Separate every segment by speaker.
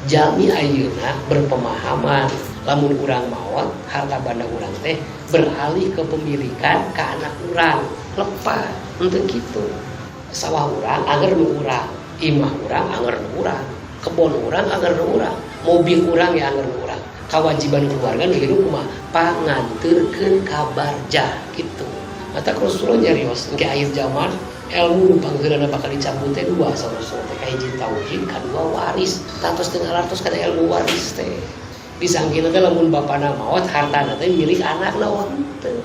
Speaker 1: Jalmi ayeuna berpemahaman lamun urang maot, harta banda urang teh beralih kepemilikan ke anak urang, lepas untuk gitu. Sawah urang angger nu urang, imah urang angger nu urang, kebon urang angger nu urang, mobil urang ya angger nu urang. Kewajiban keluarga nu hidup kumaha? Panganterkeun ka barjah gitu. Mata Rasulullah nyarios engke akhir zaman ilmu nu pangheulana bakal dicabut teh dua sama Rasulullah teh, kahiji tauhid, kadua waris. Tah, tos teu ngalartos kana ilmu waris teh. Disangkina teh lamun bapana maot, hartana teh milik anakna. Oh, henteu,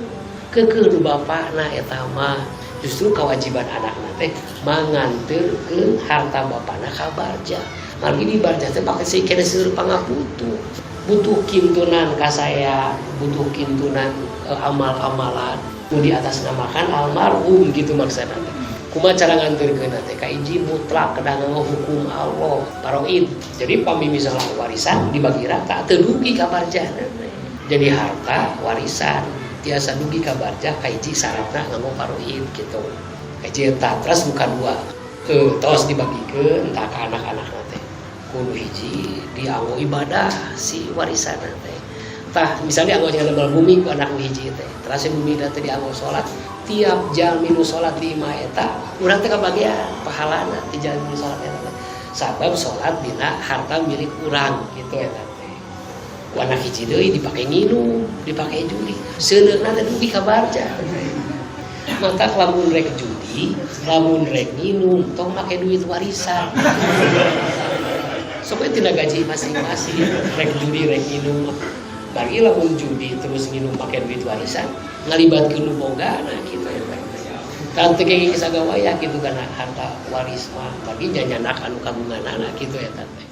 Speaker 1: keukeuh nu bapana eta mah. Justru kewajiban anakna teh manganterkeun harta bapana ka barjah. Margi di barjah teh pake kene seueur pangabutuh, butuh kintunan kasaya, butuh kintunan amal-amalan nu di atas namakan almarhum gitu. Maksudna teh kumaha cara nganterkeun teh? Kahiji, mutlak kedah nganggo hukum Allah, faraid. Jadi pami misalnya warisan dibagi rata, teu dugi ka barjahna. Jadi harta warisan tiasa dugi ka barjah kahiji syaratna nganggo faraid gitu. Kahiji eta. Terus bukan dua, tos dibagikeun entah ka anak-anak teh, kudu hiji dianggo ibadah si warisan teh. Tah, misalnya dianggo jangan bumi ku anak hiji teh, terus bumi teh dianggo salat. Tiap jalmi nu salat di imah eta, urang teh kabagian pahalana ti jalmi nu salat eta teh, sabab salat dina harta milik urang gitu. Eta teh ku anak hiji deui dipake nginum, dipake judi, seuneurna teh dugi ka barjah. Maka lamun rek judi, lamun rek nginum, tong make duit warisan. Sok tina gaji masing-masing rek judi, rek nginum. Bagi lamun judi terus nginum make duit warisan, ngalibatkeun nu bogana gitu ya. Kan teu kenging sagawayah gitu kana harta waris mah, bagi nyanyanak anu kagunganana gitu ya teh.